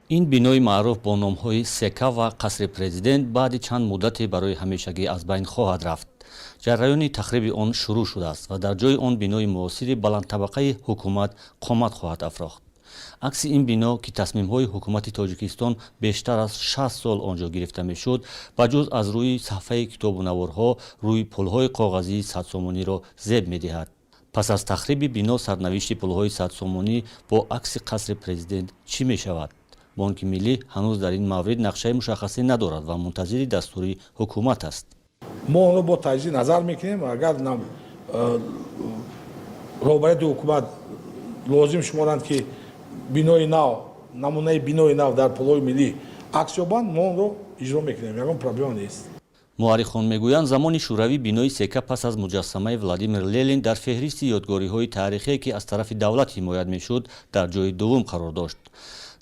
Ин бинои маъруф бо номҳои СК ва Қасри Президент баъди чанд муддате барои ҳамешагӣ аз байн хоҳад рафт. Ҷараёни тахриби он шурӯъ шудааст ва дар ҷои он бинои муосири баландтабақаи ҳукумат қомат хоҳад афрохт. Акси ин бино, ки тасмимҳои ҳукумати Тоҷикистон бештар аз 60 сол он ҷо гирифта мешуд, ба ҷуз аз рӯи саҳфаи китобу наворҳо рӯи пулҳои коғазии 100 сомониро зеб медиҳад. Пас аз тахриби бино сарнавишти пулҳои 100 сомонӣ бо акси Қасри Президент чӣ мешавад? Бонки Миллӣ ҳанӯз дар ин маврид нақшаи мушаххасе надорад ва мунтазири дастури ҳукумат аст. Мо онро бо таҷдид назар мекунем. Агар роҳбарияти ҳукумат лозим шуморанд, ки бинои нав, намунаи бинои нав дар пулҳои миллӣ акс ёбанд, мо онро иҷро мекунем, ягон проблема нест. Муаррихон мегӯянд, замони Шӯравӣ бинои СК пас аз муҷассамаи Владимир Ленин дар феҳристи ёдгориҳои таърихие, ки аз тарафи давлат ҳимоят мешуд, дар ҷои дуввум қарор дошт.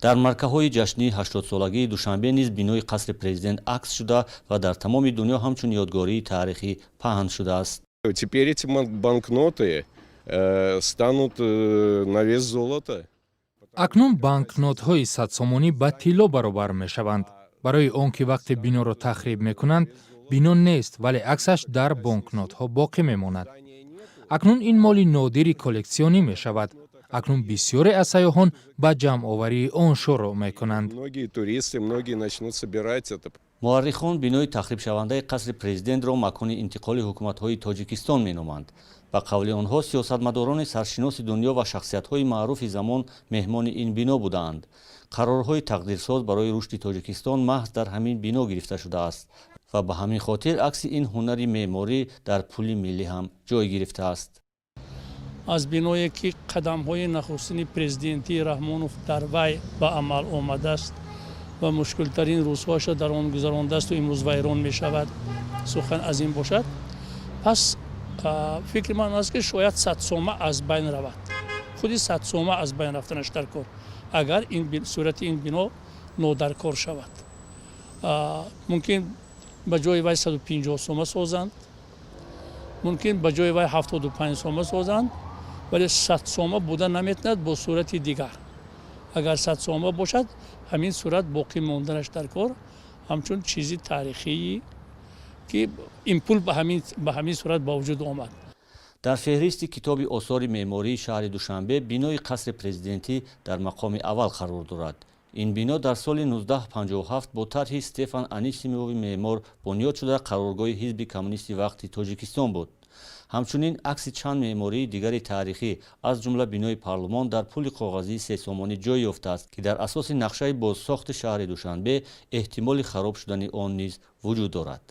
Дар маркаҳои ҷашнии 80-солагии Душанбе низ бинои Қасри Президент акс шуда ва дар тамоми дунё ҳамчун ёдгории таърихӣ паҳн шудааст. Теперь эти банкноты станут на вес золота. Акнун банкнотҳои 100 сомонӣ ба тилло баробар мешаванд, барои он ки вақте биноро тахриб мекунанд, бино нест, вале аксаш дар бонкнотҳо боқӣ мемонад. Акнун ин моли нодири коллексионӣ мешавад. Акнун бисёре аз сайёҳон ба ҷамъоварии он шурӯъ мекунанд. Многие туристы, многие начнут собирать это. Муаррихон бинои тахрибшавандаи Қасри Президентро макони интиқоли ҳукуматҳои Тоҷикистон меноманд. Ба қавли онҳо, сиёсатмадорони саршиноси дунё ва шахсиятҳои маъруфи замон меҳмони ин бино будаанд. Қарорҳои тақдирсоз барои рушди Тоҷикистон маҳз дар ҳамин бино гирифта шудааст ва ба ҳамин хотир акси ин ҳунари меъморӣ дар пули миллӣ ҳам ҷой гирифтааст. Аз биное, ки қадамҳои нахустини президентии Раҳмонов дар вай ба амал омадааст ва мушкилтарин рӯзҳояшро дар он гузарондааст, имрӯз вайрон мешавад, сухан аз ин бошад, пас фикри ман аст, ки шояд 100 сома аз байн равад. Худи 100 сома аз байн рафтанаш дар кор, агар сурати ин бино нодаркор шавад, мумкин ба ҷои вай 150 сома созанд, мумкин ба ҷои вай 75 сома созанд, вале 100 сома буда наметавонад бо сурати дигар. Агар 100 сома бошад, ҳамин сурат боқӣ монданаш дар кор, ҳамчун чизи таърихии, ки ин пул ба ҳамин сурат ба вуҷуд омад. Дар феҳристи китоби осори меъмории шаҳри Душанбе бинои Қасри Президентӣ дар мақоми аввал қарор дорад. Ин бино дар соли 1957 бо тарҳи Стефан Анисимови меъмор бунёд шуда, қароргоҳи Ҳизби Коммунисти вақти Тоҷикистон буд. Ҳамчунин акси чанд меъмории дигари таърихӣ, аз ҷумла бинои парлумон, дар пули коғазии 3 сомонӣ ҷой ёфтааст, ки дар асоси нақшаи бозсохти шаҳри Душанбе эҳтимоли хароб шудани он низ вуҷуд дорад.